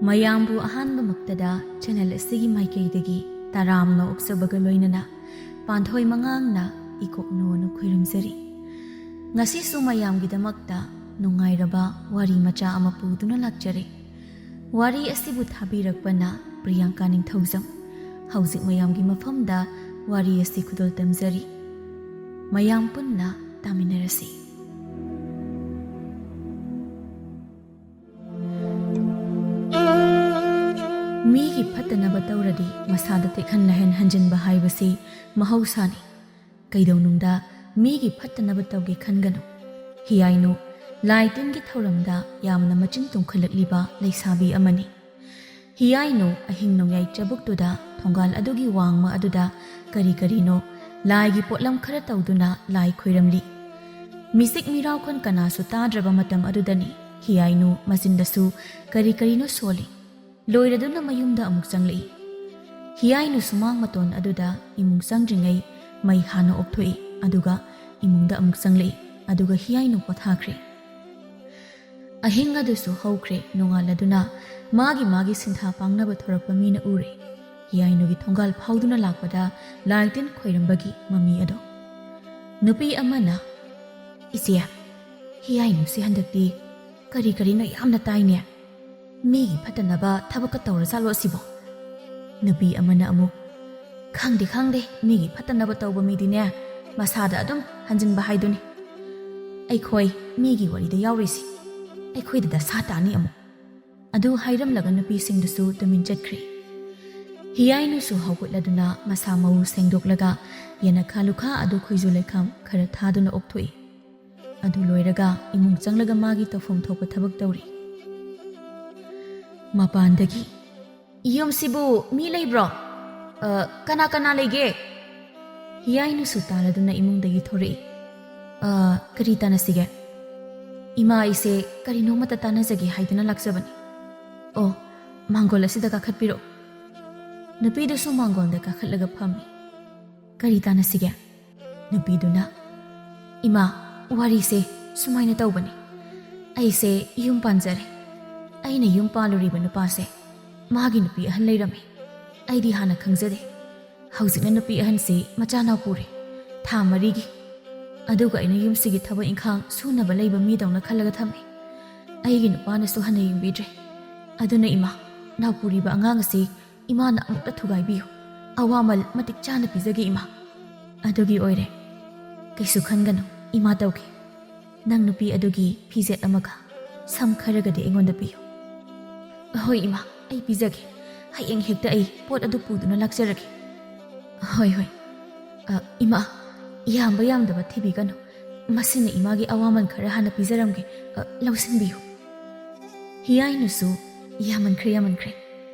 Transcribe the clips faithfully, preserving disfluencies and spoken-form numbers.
ꯃꯌꯥꯝꯕꯨ ꯑꯍꯥꯟꯕꯃꯛꯇꯗ ꯆꯦꯅꯦꯜ ꯑꯁꯤꯒꯤ ꯃꯥꯏꯀꯩꯗꯒꯤ ꯇꯔꯥꯝꯅ ꯑꯣꯛꯆꯕꯒ ꯂꯣꯏꯅꯅ ꯄꯥꯟꯊꯣꯏ ꯃꯉꯥꯡꯅ ꯏꯀꯣꯛꯅꯣꯅ ꯈꯣꯏꯔꯝꯖꯔꯤ꯫ ꯉꯁꯤꯁꯨ ꯃꯌꯥꯝꯒꯤꯗꯃꯛꯇ ꯅꯨꯡꯉꯥꯏꯔꯕ ꯋꯥꯔꯤ ꯃꯆꯥ ꯑꯃ ꯄꯨꯗꯨꯅ ꯂꯥꯛꯆꯔꯦ꯫ ꯋꯥꯔꯤ ꯑꯁꯤꯕꯨ ꯊꯥꯕꯤꯔꯛꯄꯅ ꯄ꯭ꯔꯤꯌꯥꯡꯀꯥ ꯅꯤꯡꯊꯧꯖꯝ꯫ ꯍꯧꯖꯤꯛ ꯃꯌꯥꯝꯒꯤ ꯃꯐꯝꯗ ꯋꯥꯔꯤ ꯑꯁꯤ ꯈꯨꯗꯣꯜ ꯇꯝꯖꯔꯤ꯫ ꯃꯌꯥꯝ ꯄꯨꯟꯅ ꯇꯥꯃꯤꯟꯅꯔꯁꯤ꯫ ꯃꯤꯒꯤ ꯐꯠꯇꯅꯕ ꯇꯧꯔꯗꯤ ꯃꯁꯥꯗ ꯇꯦꯛꯍꯟ ꯅꯥꯏꯍꯟ ꯍꯟꯖꯤꯟꯕ ꯍꯥꯏꯕꯁꯤ ꯃꯍꯧꯁꯥꯅꯤ꯫ ꯀꯩꯗꯧꯅꯨꯡꯗ ꯃꯤꯒꯤ ꯐꯠꯇꯅꯕ ꯇꯧꯒꯦ ꯈꯟꯒꯅꯨ꯫ ꯍꯤꯌꯥꯏꯅꯨ ꯂꯥꯏ ꯇꯤꯟꯒꯤ ꯊꯧꯔꯝꯗ ꯌꯥꯝꯅ ꯃꯆꯤꯟ ꯇꯨꯝꯈꯠꯂꯛꯂꯤꯕ ꯂꯩꯁꯥꯕꯤ ꯑꯃꯅꯤ꯫ ꯍꯤꯌꯥꯏꯅꯨ ꯑꯍꯤꯡ ꯅꯣꯡꯌꯥꯏ ꯆꯕꯨꯛꯇꯨꯗ ꯊꯣꯡꯒꯥꯜ ꯑꯗꯨꯒꯤ ꯋꯥꯡꯃ ꯑꯗꯨꯗ ꯀꯔꯤ ꯀꯔꯤꯅꯣ ꯂꯥꯏꯒꯤ ꯄꯣꯠꯂꯝ ꯈꯔ ꯇꯧꯗꯨꯅ ꯂꯥꯏ ꯈꯣꯏꯔꯝꯂꯤ꯫ ꯃꯤꯆꯤꯛ ꯃꯤꯔꯥꯎꯈꯣꯟ ꯀꯅꯥꯁꯨ ꯇꯥꯗ꯭ꯔꯕ ꯃꯇꯝ ꯑꯗꯨꯗꯅꯤ ꯍꯤꯌꯥꯏꯅꯨ ꯃꯆꯤꯟꯗꯁꯨ ꯀꯔꯤ ꯀꯔꯤꯅꯣ ꯁꯣꯜꯂꯤ꯫ ꯂꯣꯏꯔꯗꯨꯅ ꯃꯌꯨꯝꯗ ꯑꯃꯨꯛ ꯆꯪꯂꯛꯏ꯫ ꯍꯤꯌꯥꯏꯅꯨ ꯁꯨꯃꯥꯡ ꯃꯇꯣꯟ ꯑꯗꯨꯗ ꯏꯃꯨꯡ ꯆꯪꯗ꯭ꯔꯤꯉꯩ ꯃꯩ ꯍꯥꯟꯅ ꯑꯣꯛꯊꯣꯛꯏ, ꯑꯗꯨꯒ ꯏꯃꯨꯡꯗ ꯑꯃꯨꯛ ꯆꯪꯂꯛꯏ, ꯑꯗꯨꯒ ꯍꯤꯌꯥꯏꯅꯨ ꯄꯣꯊꯥꯈ꯭ꯔꯦ꯫ ꯑꯍꯤꯡ ꯑꯗꯨꯁꯨ ꯍꯧꯈ꯭ꯔꯦ꯫ ꯅꯣꯡꯉꯥꯜꯂꯗꯨꯅ ꯃꯥꯒꯤ ꯃꯥꯒꯤ ꯁꯤꯟꯊꯥ ꯄꯥꯡꯅꯕ ꯊꯣꯔꯛꯄ ꯃꯤꯅ ꯎꯔꯦ꯫ ꯍꯤꯌꯥꯏꯅꯨꯒꯤ ꯊꯣꯡꯒꯥꯜ ꯐꯥꯎꯗꯨꯅ ꯂꯥꯛꯄꯗ ꯂꯥꯏ ꯇꯤꯟ ꯈꯣꯏꯔꯝꯕꯒꯤ ꯃꯃꯤ ꯑꯗꯣ꯫ ꯅꯨꯄꯤ ꯑꯃꯅ, "ꯏꯆꯦ, ꯍꯤꯌꯥꯏꯅꯨꯁꯤ ꯍꯟꯗꯛꯇꯤ ꯀꯔꯤ ꯀꯔꯤꯅꯣ ꯌꯥꯝꯅ ꯇꯥꯏꯅꯦ꯫ ꯃꯤꯒꯤ ꯐꯠꯇꯅꯕ ꯊꯕꯛꯀ ꯇꯧꯔꯖꯥꯠꯂꯣ ꯑꯁꯤꯕꯣ?" ꯅꯨꯄꯤ ꯑꯃꯅ ꯑꯃꯨꯛ, "ꯈꯪꯗꯦ, ꯈꯪꯗꯦ, ꯃꯤꯒꯤ ꯐꯠꯇꯅꯕ ꯇꯧꯕ ꯃꯤꯗꯤꯅꯦ ꯃꯁꯥꯗ ꯑꯗꯨꯝ ꯍꯟꯖꯤꯟꯕ ꯍꯥꯏꯗꯨꯅꯤ꯫ ꯑꯩꯈꯣꯏ ꯃꯤꯒꯤ ꯋꯥꯔꯤꯗ ꯌꯥꯎꯔꯤꯁꯤ, ꯑꯩꯈꯣꯏꯗ ꯗꯁꯥ ꯇꯥꯅꯤ ꯑꯃꯨꯛ"꯫ ꯑꯗꯨ ꯍꯥꯏꯔꯝꯂꯒ ꯅꯨꯄꯤꯁꯤꯡꯗꯨꯁꯨ ꯇꯨꯃꯤꯟ ꯆꯠꯈ꯭ꯔꯦ꯫ ꯍꯤꯌꯥꯏꯅꯨꯁꯨ ꯍꯧꯒꯠꯂꯗꯨꯅ ꯃꯁꯥ ꯃꯎ ꯁꯦꯡꯗꯣꯛꯂꯒ ꯌꯦꯅꯈꯥ ꯂꯨꯈꯥ ꯑꯗꯨ ꯈꯣꯏꯖꯨ ꯂꯩꯈꯥꯝ ꯈꯔ ꯊꯥꯗꯨꯅ ꯑꯣꯛꯊꯣꯛꯏ꯫ ꯑꯗꯨ ꯂꯣꯏꯔꯒ ꯏꯃꯨꯡ ꯆꯪꯂꯒ ꯃꯥꯒꯤ ꯇꯧꯐꯝ ꯊꯣꯛꯄ ꯊꯕꯛ ꯇꯧꯔꯤ꯫ ꯃꯄꯥꯟꯗꯒꯤ, "ꯌꯨꯝꯁꯤꯕꯨ ꯃꯤ ꯂꯩꯕ꯭ꯔꯣ? ꯑ, ꯀꯅꯥ ꯀꯅꯥ ꯂꯩꯒꯦ?" ꯍꯤꯌꯥꯏꯅꯨꯁꯨ ꯇꯥꯔꯗꯨꯅ ꯏꯃꯨꯡꯗꯒꯤ ꯊꯣꯔꯛꯏ꯫ "ꯑ, ꯀꯔꯤ ꯇꯥꯟꯅꯁꯤꯒꯦ?" "ꯏꯃꯥ, ꯑꯩꯁꯦ ꯀꯔꯤꯅꯣꯃꯇ ꯇꯥꯟꯅꯖꯒꯦ ꯍꯥꯏꯗꯨꯅ ꯂꯥꯛꯆꯕꯅꯤ꯫" "ꯑꯣ, ꯃꯥꯡꯒꯣꯜ ꯑꯁꯤꯗ ꯀꯥꯈꯠꯄꯤꯔꯛꯎ꯫" ꯅꯨꯄꯤꯗꯨꯁꯨ ꯃꯥꯡꯒꯣꯜꯗ ꯀꯥꯈꯠꯂꯒ ꯐꯝꯃꯤ꯫ "ꯀꯔꯤ ꯇꯥꯟꯅꯁꯤꯒꯦ?" ꯅꯨꯄꯤꯗꯨꯅ, "ꯏꯃꯥ, ꯋꯥꯔꯤꯁꯦ ꯁꯨꯃꯥꯏꯅ ꯇꯧꯕꯅꯤ꯫ ꯑꯩꯁꯦ ꯌꯨꯝ ꯄꯥꯟꯖꯔꯦ꯫ ꯑꯩꯅ ꯌꯨꯝ ꯄꯥꯜꯂꯨꯔꯤꯕ ꯅꯨꯄꯥꯁꯦ ꯃꯥꯒꯤ ꯅꯨꯄꯤ ꯑꯍꯟ ꯂꯩꯔꯝꯃꯤ꯫ ꯑꯩꯗꯤ ꯍꯥꯟꯅ ꯈꯪꯖꯗꯦ꯫ ꯍꯧꯖꯤꯛꯅ ꯅꯨꯄꯤ ꯑꯍꯟꯁꯤ ꯃꯆꯥꯅꯥꯎ ꯄꯨꯔꯦ, ꯊꯥ ꯃꯔꯤꯒꯤ꯫ ꯑꯗꯨꯒ ꯑꯩꯅ ꯌꯨꯝꯁꯤꯒꯤ ꯊꯕꯛ ꯏꯪꯈꯥꯡ ꯁꯨꯅꯕ ꯂꯩꯕ ꯃꯤꯗꯧꯅ ꯈꯜꯂꯒ ꯊꯝꯃꯤ꯫ ꯑꯩꯒꯤ ꯅꯨꯄꯥꯅꯁꯨ ꯍꯟꯅ ꯌꯦꯡꯕꯤꯗ꯭ꯔꯦ꯫ ꯑꯗꯨꯅ ꯏꯃꯥ, ꯅꯥꯎꯄꯨꯔꯤꯕ ꯑꯉꯥꯡ ꯑꯁꯤ ꯏꯃꯥꯅ ꯑꯃꯨꯛꯇ ꯊꯨꯒꯥꯏꯕꯤꯌꯨ꯫ ꯑꯋꯥꯃꯜ ꯃꯇꯤꯛ ꯆꯥꯅ ꯄꯤꯖꯒꯦ ꯏꯃꯥ꯫ ꯑꯗꯨꯒꯤ ꯑꯣꯏꯔꯦ꯫ ꯀꯩꯁꯨ ꯈꯟꯒꯅꯨ, ꯏꯃꯥ ꯇꯧꯒꯦ꯫ ꯅꯪ ꯅꯨꯄꯤ ꯑꯗꯨꯒꯤ ꯐꯤꯖꯦꯠ ꯑꯃꯒ ꯁꯝ ꯈꯔꯒꯗꯤ ꯑꯩꯉꯣꯟꯗ ꯄꯤꯌꯨ꯫ ꯍꯣꯏ ꯏꯃꯥ, ꯑꯩ ꯄꯤꯖꯒꯦ꯫ ꯍꯌꯦꯡ ꯍꯦꯛꯇ ꯑꯩ ꯄꯣꯠ ꯑꯗꯨ ꯄꯨꯗꯨꯅ ꯂꯥꯛꯆꯔꯒꯦ꯫ ꯍꯣꯏ, ꯍꯣꯏ꯫ ꯑ, ꯏꯃꯥ, ꯌꯥꯝꯕ ꯌꯥꯝꯗꯕ ꯊꯤꯕꯤꯒꯅꯨ꯫ ꯃꯁꯤꯅ ꯏꯃꯥꯒꯤ ꯑꯋꯥꯃꯟ ꯈꯔ ꯍꯥꯟꯅ ꯄꯤꯖꯔꯝꯒꯦ꯫ ꯑ, ꯂꯧꯁꯤꯟꯕꯤꯌꯨ꯫ ꯍꯤꯌꯥꯏꯅꯨꯁꯨ "ꯌꯥꯝꯃꯟꯈ꯭ꯔꯦ, ꯌꯥꯝꯃꯟꯈ꯭ꯔꯦ"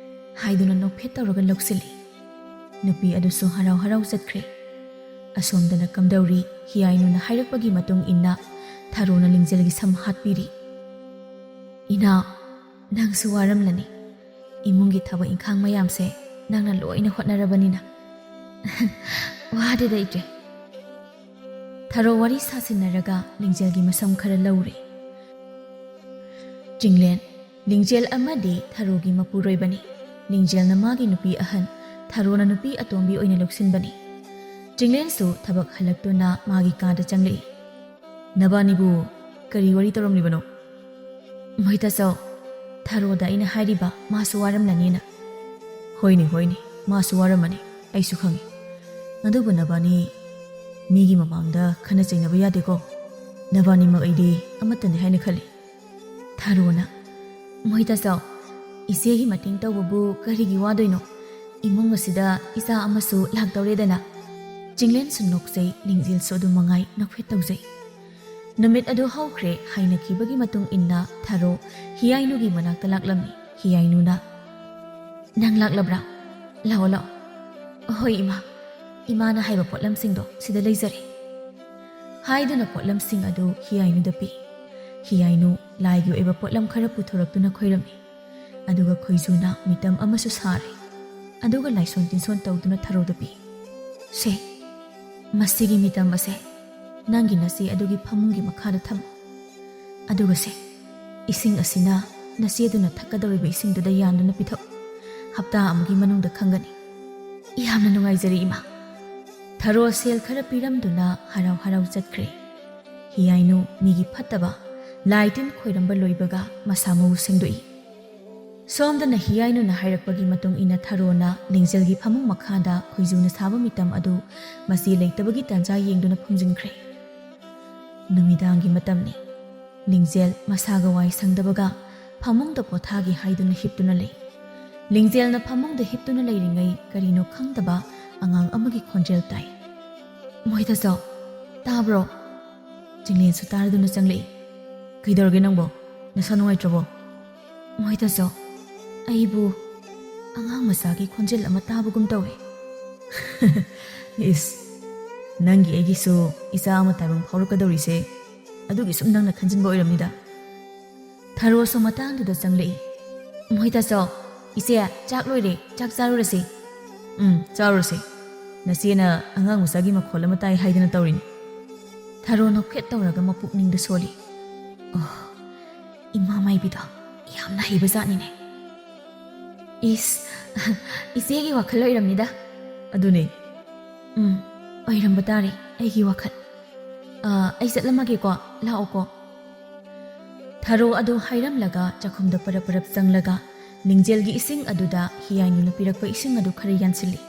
ꯍꯥꯏꯗꯨꯅ ꯅꯣꯛꯐꯦꯠ ꯇꯧꯔꯒ ꯂꯧꯁꯤꯜꯂꯤ꯫ ꯅꯨꯄꯤ ꯑꯗꯨꯁꯨ ꯍꯔꯥꯎ ꯍꯔꯥꯎ ꯆꯠꯈ꯭ꯔꯦ꯫ ꯑꯁꯣꯝꯗꯅ ꯀꯝꯗꯧꯔꯤ? ꯍꯤꯌꯥꯏꯅꯨꯅ ꯍꯥꯏꯔꯛꯄꯒꯤ ꯃꯇꯨꯡ ꯏꯟꯅ ꯊꯔꯣꯅ ꯂꯤꯡꯖꯦꯜꯒꯤ ꯁꯝ ꯍꯥꯠꯄꯤꯔꯤ꯫ "ꯏꯅꯥꯎ, ꯅꯪꯁꯨ ꯋꯥꯔꯝꯂꯅꯤ꯫ ꯏꯃꯨꯡꯒꯤ ꯊꯕꯛ ꯏꯪꯈꯥꯡ ꯃꯌꯥꯝꯁꯦ ꯅꯪꯅ ꯂꯣꯏꯅ ꯍꯣꯠꯅꯔꯕꯅꯤꯅ꯫" "ꯋꯥꯗꯦꯗ ꯏꯆꯦ꯫" ꯊꯔꯣ ꯋꯥꯔꯤ ꯁꯥꯁꯤꯟꯅꯔꯒ ꯂꯤꯡꯖꯦꯜꯒꯤ ꯃꯁꯝ ꯈꯔ ꯂꯧꯔꯦ꯫ ꯆꯤꯡꯂꯦꯟ, ꯂꯤꯡꯖꯦꯜ ꯑꯃꯗꯤ ꯊꯔꯣꯒꯤ ꯃꯄꯨꯔꯣꯏꯕꯅꯤ꯫ ꯂꯤꯡꯖꯦꯜꯅ ꯃꯥꯒꯤ ꯅꯨꯄꯤ ꯑꯍꯟ, ꯊꯔꯣꯅ ꯅꯨꯄꯤ ꯑꯇꯣꯝꯕꯤ ꯑꯣꯏꯅ ꯂꯧꯁꯤꯟꯕꯅꯤ꯫ ꯆꯤꯡꯂꯦꯟꯁꯨ ꯊꯕꯛ ꯍꯜꯂꯛꯇꯨꯅ ꯃꯥꯒꯤ ꯀꯥꯗ ꯆꯪꯂꯛꯏ꯫ "ꯅꯕꯥꯅꯤꯕꯨ ꯀꯔꯤ ꯋꯥꯔꯤ ꯇꯧꯔꯝꯂꯤꯕꯅꯣ?" "ꯃꯣꯏꯇꯥꯆꯧ, ꯊꯔꯣꯗ ꯑꯩꯅ ꯍꯥꯏꯔꯤꯕ ꯃꯥꯁꯨ ꯋꯥꯔꯝꯂꯅꯤꯅ꯫" "ꯍꯣꯏꯅꯦ, ꯍꯣꯏꯅꯦ, ꯃꯥꯁꯨ ꯋꯥꯔꯝꯃꯅꯤ, ꯑꯩꯁꯨ ꯈꯪꯏ꯫ ꯑꯗꯨꯕꯨ ꯅꯕꯥꯅꯤ ꯃꯤꯒꯤ ꯃꯃꯥꯡꯗ ꯈꯟꯅ ꯆꯩꯅꯕ ꯌꯥꯗꯦꯀꯣ꯫ ꯅꯕꯥꯅꯤꯃꯛ ꯑꯩꯗꯤ ꯑꯃꯠꯇꯅꯤ ꯍꯥꯏꯅ ꯈꯜꯂꯤ꯫" ꯊꯔꯣꯅ, "ꯃꯣꯏꯇꯥꯆꯧ, ꯏꯆꯦꯒꯤ ꯃꯇꯦꯡ ꯇꯧꯕꯕꯨ ꯀꯔꯤꯒꯤ ꯋꯥꯗꯣꯏꯅꯣ? ꯏꯃꯨꯡ ꯑꯁꯤꯗ ꯏꯆꯥ ꯑꯃꯁꯨ ꯂꯥꯛꯇꯧꯔꯦꯗꯅ꯫" ꯆꯤꯡꯂꯦꯟꯁꯨ ꯅꯣꯛꯆꯩ, ꯂꯤꯡꯖꯦꯜꯁꯨ ꯑꯗꯨꯝ ꯃꯉꯥꯏ ꯅꯣꯛꯐꯦꯠ ꯇꯧꯖꯩ꯫ ꯅꯨꯃꯤꯠ ꯑꯗꯨ ꯍꯧꯈ꯭ꯔꯦ꯫ ꯍꯥꯏꯅꯈꯤꯕꯒꯤ ꯃꯇꯨꯡ ꯏꯟꯅ ꯊꯔꯣ ꯍꯤꯌꯥꯏꯅꯨꯒꯤ ꯃꯅꯥꯛꯇ ꯂꯥꯛꯂꯝꯃꯤ꯫ ꯍꯤꯌꯥꯏꯅꯨꯅ, "ꯅꯪ ꯂꯥꯛꯂꯕ꯭ꯔꯥ? ꯂꯥꯛꯑꯣ, ꯂꯥꯛꯑꯣ꯫" "ꯍꯣꯏ ꯏꯃꯥ, ꯏꯃꯥꯅ ꯍꯥꯏꯕ ꯄꯣꯠꯂꯝꯁꯤꯡꯗꯣ ꯁꯤꯗ ꯂꯩꯖꯔꯦ꯫" ꯍꯥꯏꯗꯨꯅ ꯄꯣꯠꯂꯝꯁꯤꯡ ꯑꯗꯨ ꯍꯤꯌꯥꯏꯅꯨꯗ ꯄꯤ꯫ ꯍꯤꯌꯥꯏꯅꯨ ꯂꯥꯏꯒꯤ ꯑꯣꯏꯕ ꯄꯣꯠꯂꯝ ꯈꯔ ꯄꯨꯊꯣꯔꯛꯇꯨꯅ ꯈꯣꯏꯔꯝꯃꯤ꯫ ꯑꯗꯨꯒ ꯈꯣꯏꯖꯨꯅ ꯃꯤꯇꯝ ꯑꯃꯁꯨ ꯁꯥꯔꯦ꯫ ꯑꯗꯨꯒ ꯂꯥꯏꯁꯣꯟ ꯇꯤꯟꯁꯣꯟ ꯇꯧꯗꯨꯅ ꯊꯔꯣꯗ ꯄꯤ꯫ "ꯁꯦ, ꯃꯁꯤꯒꯤ ꯃꯤꯇꯝ ꯑꯁꯦ ꯅꯪꯒꯤ ꯅꯆꯦ ꯑꯗꯨꯒꯤ ꯐꯃꯨꯡꯒꯤ ꯃꯈꯥꯗ ꯊꯝꯃꯨ꯫ ꯑꯗꯨꯒ ꯁꯦ, ꯏꯁꯤꯡ ꯑꯁꯤꯅ ꯅꯆꯦꯗꯨꯅ ꯊꯛꯀꯗꯧꯔꯤꯕ ꯏꯁꯤꯡꯗꯨꯗ ꯌꯥꯟꯗꯨꯅ ꯄꯤꯊꯛꯎ꯫ ꯍꯞꯇꯥ ꯑꯃꯒꯤ ꯃꯅꯨꯡꯗ ꯈꯪꯒꯅꯤ꯫ ꯌꯥꯝꯅ ꯅꯨꯡꯉꯥꯏꯖꯔꯦ, ꯏꯃꯥ꯫ ꯊꯔꯣ ꯁꯦꯜ ꯈꯔ ꯄꯤꯔꯝꯗꯨꯅ ꯍꯔꯥꯎ ꯍꯔꯥꯎ ꯆꯠꯈ꯭ꯔꯦ꯫ ꯍꯤꯌꯥꯏꯅꯨ ꯃꯤꯒꯤ ꯐꯠꯇꯕ, ꯂꯥꯏ ꯇꯤꯟ ꯈꯣꯏꯔꯝꯕ ꯂꯣꯏꯕꯒ ꯃꯁꯥ ꯃꯎ ꯁꯦꯡꯗꯣꯛꯏ꯫ ꯁꯣꯝꯗꯅ ꯍꯤꯌꯥꯏꯅꯨꯅ ꯍꯥꯏꯔꯛꯄꯒꯤ ꯃꯇꯨꯡ ꯏꯟꯅ ꯊꯔꯣꯅ ꯂꯤꯡꯖꯦꯜꯒꯤ ꯐꯃꯨꯡ ꯃꯈꯥꯗ ꯈꯣꯏꯖꯨꯅ ꯁꯥꯕ ꯃꯤꯇꯝ ꯑꯗꯨ ꯃꯆꯦ ꯂꯩꯇꯕꯒꯤ ꯇꯥꯟꯖꯥ ꯌꯦꯡꯗꯨꯅ ꯐꯨꯝꯖꯤꯟꯈ꯭ꯔꯦ꯫ ꯅꯨꯃꯤꯗꯥꯡꯒꯤ ꯃꯇꯝꯅꯤ꯫ ꯂꯤꯡꯖꯦꯜ ꯃꯁꯥꯒ ꯋꯥꯏ ꯁꯪꯗꯕꯒ ꯐꯃꯨꯡꯗ ꯄꯣꯊꯥꯒꯦ ꯍꯥꯏꯗꯨꯅ ꯍꯤꯞꯇꯨꯅ ꯂꯩ꯫ ꯂꯤꯡꯖꯦꯜꯅ ꯐꯃꯨꯡꯗ ꯍꯤꯞꯇꯨꯅ ꯂꯩꯔꯤꯉꯩ ꯀꯔꯤꯅꯣ ꯈꯪꯗꯕ ꯑꯉꯥꯡ ꯑꯃꯒꯤ ꯈꯣꯟꯖꯦꯜ ꯇꯥꯏ꯫ "ꯃꯣꯏꯗꯁꯣ, ꯇꯥꯕ꯭ꯔꯣ?" ꯆꯤꯡꯂꯦꯟꯁꯨ ꯇꯥꯔꯗꯨꯅ ꯆꯪꯂꯛꯏ꯫ "ꯀꯩꯗꯧꯔꯒꯦ ꯅꯪꯕꯣ? ꯅꯁꯥ ꯅꯨꯡꯉꯥꯏꯇ꯭ꯔꯕꯣ?" "ꯃꯣꯏꯗꯁꯣ, ꯑꯩꯕꯨ ꯑꯉꯥꯡ ꯃꯆꯥꯒꯤ ꯈꯣꯟꯖꯦꯜ ꯑꯃ ꯇꯥꯕꯒꯨꯝ ꯇꯧꯏ꯫" "ꯏꯁ, ꯅꯪꯒꯤ ꯑꯩꯒꯤꯁꯨ ꯏꯆꯥ ꯑꯃ ꯇꯥꯏꯕꯪ ꯐꯥꯎꯔꯛꯀꯗꯧꯔꯤꯁꯦ ꯑꯗꯨꯒꯤ ꯁꯨꯝ ꯅꯪꯅ ꯈꯟꯖꯤꯟꯕ ꯑꯣꯏꯔꯝꯅꯤꯗ꯫" ꯊꯔꯣꯁꯨ ꯃꯇꯥꯡꯗꯨꯗ ꯆꯪꯂꯛꯏ꯫ "ꯃꯣꯏꯗꯁꯣ, ꯏꯆꯦ, ꯆꯥꯛ ꯂꯣꯏꯔꯦ, ꯆꯥꯛ ꯆꯥꯔꯨꯔꯁꯤ꯫" "ꯎꯝ, ꯆꯥꯔꯨꯔꯁꯤ꯫ ꯅꯆꯦꯅ ꯑꯉꯥꯡ ꯃꯆꯥꯒꯤ ꯃꯈꯣꯜ ꯑꯃ ꯇꯥꯏ ꯍꯥꯏꯗꯅ ꯇꯧꯔꯤꯅꯤ꯫" ꯊꯔꯣ ꯅꯣꯛꯐꯦꯠ ꯇꯧꯔꯒ ꯃꯄꯨꯛꯅꯤꯡꯗ ꯁꯣꯜꯂꯤ꯫ "ꯑꯣ, ꯏꯃꯥ ꯃꯥꯏꯕꯤꯗꯣ ꯌꯥꯝꯅ ꯍꯩꯕ ꯖꯥꯠꯅꯤꯅꯦ꯫" "ꯏꯁ, ꯏꯆꯦꯒꯤ ꯋꯥꯈꯜ ꯑꯣꯏꯔꯝꯅꯤꯗ꯫" "ꯑꯗꯨꯅꯦ꯫" "ꯎꯝ, ꯑꯣꯏꯔꯝꯕ ꯇꯥꯔꯦ ꯑꯩꯒꯤ ꯋꯥꯈꯜ꯫ ꯑ, ꯑꯩ ꯆꯠꯂꯝꯃꯒꯦꯀꯣ, ꯂꯥꯛꯑꯣꯀꯣ꯫" ꯊꯔꯣ ꯑꯗꯨ ꯍꯥꯏꯔꯝꯂꯒ ꯆꯥꯛꯈꯨꯝꯗ ꯄꯔꯞ ꯄꯔꯞ ꯆꯪꯂꯒ ꯂꯤꯡꯖꯦꯜꯒꯤ ꯏꯁꯤꯡ ꯑꯗꯨꯗ ꯍꯤꯌꯥꯏꯅꯨꯅ ꯄꯤꯔꯛꯄ ꯏꯁꯤꯡ ꯑꯗꯨ ꯈꯔ ꯌꯥꯟꯁꯤꯜꯂꯤ꯫